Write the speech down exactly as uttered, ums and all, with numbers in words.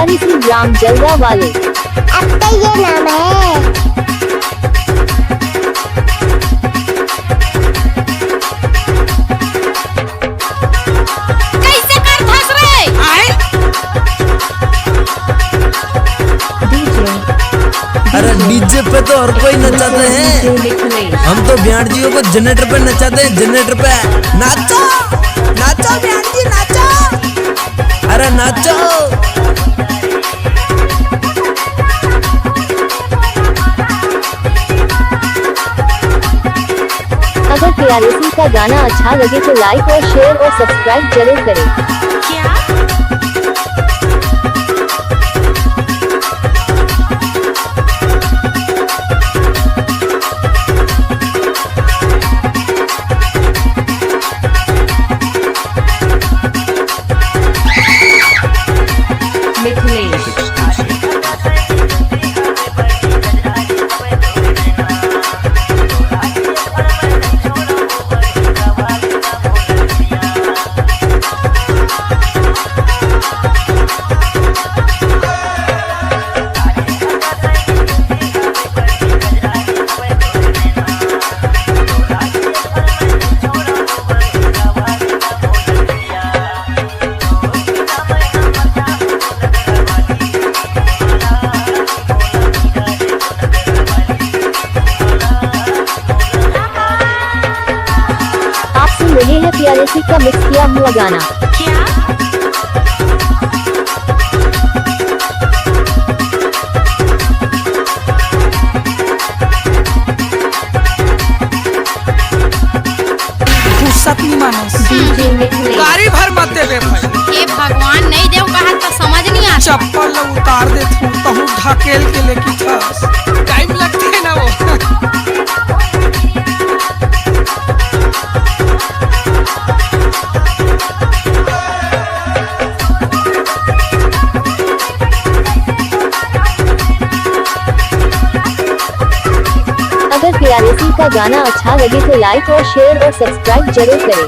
PC ग्राम जलगा वाले। अब तो ये नाम है। कैसे कर फंस रहे? आए? अरे डीजे पे तो हर कोई नचाते हैं, हम तो ब्याण जी को जनरेटर पे नचाते हैं, जनरेटर पे। नाचो, नाचो ब्याण जी, नाचो। अरे नाचो। अगर केआरएसी का गाना अच्छा लगे तो लाइक और शेयर और सब्सक्राइब जरूर करें। क्या? मिथिलेश। आप सुन रहे हैं पीआरएसी का मिक्स किया हुआ गाना। क्या? गुस्सा नहीं मानस। डीजे मिथिलेश। गाड़ी भर मत देबे भाई। हे भगवान, नहीं देव कहा तो समझ नहीं आता। चप्पल ल उतार दे तू, तहू ढकेल के लेके जास। टाइम लगते है ना वो। अगर पीआरएसी का गाना अच्छा लगे तो लाइक और शेयर और सब्सक्राइब जरूर करें।